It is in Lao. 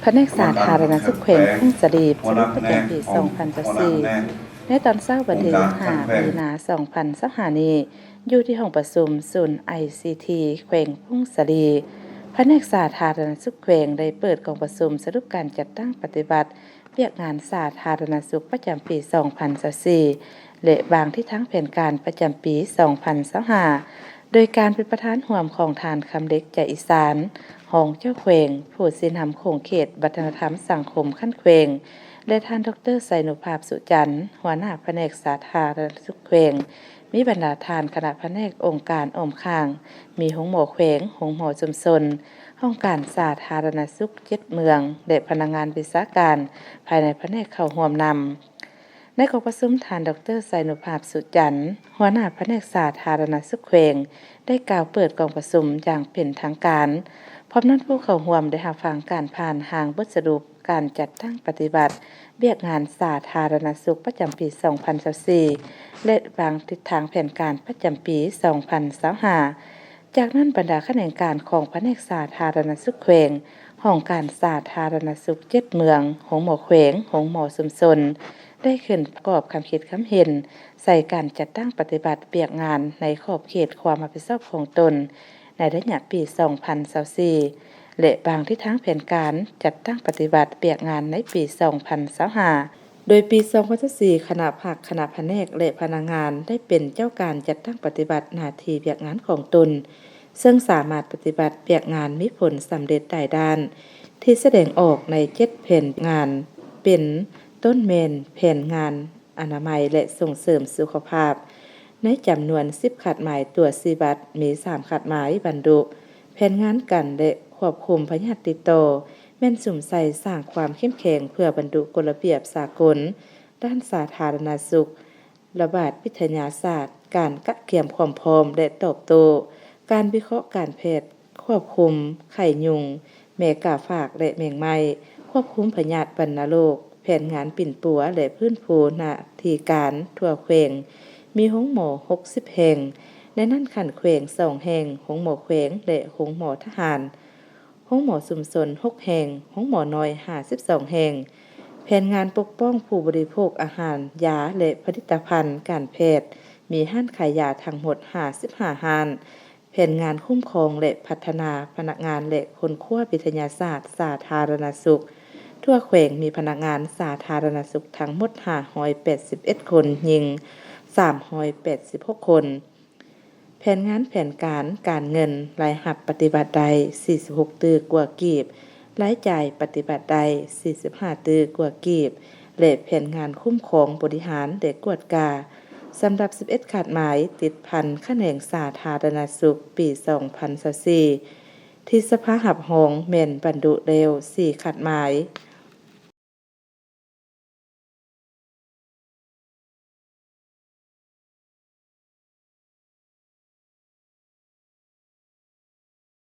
ພະແນກສາທາລະນະສຸກແຂວງຜົ້ງສາລີ ສະຫຼຸບປະຈຳປີສອງພັນຊາວສີ່ ໃນຕອນເຊົ້າວັນທີຫ້າ ມີນາ ສອງພັນຊາວຫ້ານີ້ ຢູ່ທີ່ຫ້ອງປະຊຸມສູນ ໄອຊີທີ ແຂວງຜົ້ງສາລີ, ພະແນກສາທາລະນະສຸກແຂວງໄດ້ເປີດກອງປະຊຸມສະຫຼຸບການຈັດຕັ້ງປະຕິບັດວຽກງານສາທາລະນະສຸກປະຈຳປີສອງພັນຊາວສີ່ ແລະ ວາງທິດທາງແຜນການປະຈຳປີສອງພັນຊາວຫ້າ ໂດຍການເປັນປະທານຮ່ວມຂອງທ່ານ ຄຳເລັກ ໃຈອີສານ ຮອງເຈົ້າແຂວງ ຜູ້ຊີ້ນຳຂົງເຂດວັດທະນະທຳສັງຄົມຂັ້ນແຂວງ ແລະ ທ່ານ ດອກເຕີ ໄຊນຸພາບ ສຸຈັນ ຫົວໜ້າພະແນກສາທາລະນະສຸກແຂວງ, ມີບັນດາທ່ານຄະນະພະແນກ, ອົງການອ້ອມຂ້າງ, ມີໂຮງໝໍແຂວງ, ໂຮງໝໍຊຸມຊົນ, ຫ້ອງການສາທາລະນະສຸກເຈັດເມືອງ ແລະ ພະນັກງານວິຊາການພາຍໃນພະແນກເຂົ້າຮ່ວມນຳ. ໃນກອງປະຊຸມ, ທ່ານ ດອກເຕີ ໄຊນຸພາບ ສຸຈັນ ຫົວໜ້າພະແນກສາທາລະນະສຸກແຂວງ ໄດ້ກ່າວເປີດກອງປະຊຸມຢ່າງເປັນທາງການ. ພ້ອມນັ້ນ, ຜູ້ເຂົ້າຮ່ວມໄດ້ຮັບຟັງການຜ່ານຮ່າງບົດສະຫຼຸບການຈັດຕັ້ງປະຕິບັດວຽກງານສາທາລະນະສຸກປະຈຳປີສອງພັນຊາວສີ່ ແລະ ວາງທິດທາງແຜນການປະຈຳປີສອງພັນຊາວຫ້າ. ຈາກນັ້ນ, ບັນດາຂະແໜງການຂອງພະແນກສາທາລະນະສຸກແຂວງ, ຫ້ອງການສາທາລະນະສຸກເຈັດເມືອງ, ໂຮງໝໍແຂວງ, ໂຮງໝໍຊຸມຊົນ ໄດ້ຂຶ້ນປະກອບຄຳຄິດຄຳເຫັນໃສ່ການຈັດຕັ້ງປະຕິບັດວຽກງານໃນຂອບເຂດຄວາມຮັບຜິດຊອບຂອງຕົນໃນໄລຍະປີສອງພັນຊາວສີ່ ແລະ ວາງທິດທາງແຜນການຈັດຕັ້ງປະຕິບັດວຽກງານໃນປີສອງພັນຊາວຫ້າ. ໂດຍປີສອງພັນຊາວສີ່ ຄະນະພັກ, ຄະນະພະແນກ ແລະ ພະນັກງານໄດ້ເປັນເຈົ້າການຈັດຕັ້ງປະຕິບັດໜ້າທີ່ວຽກງານຂອງຕົນ, ເຊິ່ງສາມາດປະຕິບັດວຽກງານມີຜົນສຳເລັດຫຼາຍດ້ານ ທີ່ສະແດງອອກໃນເຈັດແຜນງານ ເປັນຕົ້ນແມ່ນແຜນງານອະນາໄມ ແລະ ສົ່ງເສີມສຸຂະພາບ ໃນຈຳນວນສິບຄາດໝາຍຕົວຊີ້ວັດ, ມີສາມຄາດໝາຍບັນລຸ. ແຜນງານກັນ ແລະ ຄວບຄຸມພະຍາດຕິດຕໍ່ ແມ່ນສຸມໃສ່ສ້າງຄວາມເຂັ້ມແຂງເພື່ອບັນລຸກົດລະບຽບສາກົນດ້ານສາທາລະນະສຸກ, ລະບາດວິທະຍາສາດ, ການກະກຽມຄວາມພ້ອມ ແລະ ຕອບໂຕ້, ການວິເຄາະການແພດ, ຄວບຄຸມໄຂ້ຍຸງ, ແມກາຝາກ ແລະ ແມງໄມ້, ຄວບຄຸມພະຍາດວັນນະໂລກ, ແຜນງານປິ່ນປົວ ແລະ ຟື້ນຟູໜ້າທີ່ການທົ່ວແຂວງ, ມີໂຮງໝໍຫົກສິບແຫ່ງ, ໃນນັ້ນຂັ້ນແຂວງສອງແຫ່ງ, ໂຮງໝໍແຂວງ ແລະ ໂຮງໝໍທະຫານ, ໂຮງໝໍຊຸມຊົນຫົກແຫ່ງ, ໂຮງໝໍນ້ອຍຫ້າສິບສອງແຫ່ງ. ແຜນງານປົກປ້ອງຜູ້ບໍລິໂພກອາຫານ, ຢາ ແລະ ຜະລິດຕະພັນການແພດ, ມີຮ້ານຂາຍຢາທັງໝົດຫ້າສິບຫ້າຮ້ານ. ແຜນງານຄຸ້ມຄອງ ແລະ ພັດທະນາພະນັກງານ ແລະ ຄົ້ນຄວ້າວິທະຍາສາດສາທາລະນະສຸກ, ທົ່ວແຂວງມີພະນັກງານສາທາລະນະສຸກທັງໝົດຫ້າຮ້ອຍແປດສິບເອັດຄົນ, ຍິງສາມຮ້ອຍແປດສິບຫົກຄົນ. ແຜນງານແຜນການການເງິນ, ລາຍຮັບປະຕິບັດໄດ້ສີ່ສິບຫົກຕື້ກວ່າກີບ, ລາຍຈ່າຍປະຕິບັດໄດ້ສີ່ສິບຫ້າຕື້ກວ່າກີບ ແລະ ແຜນງານຄຸ້ມຄອງ, ບໍລິຫານ ແລະ ກວດກາ ສຳລັບສິບເອັດຄາດໝາຍຕິດພັນຂະແໜງສາທາລະນະສຸກປີສອງພັນຊາວສີ່ ທີ່ສະພາຮັບຮອງແມ່ນບັນລຸແລ້ວສີ່ຄາດໝາຍ.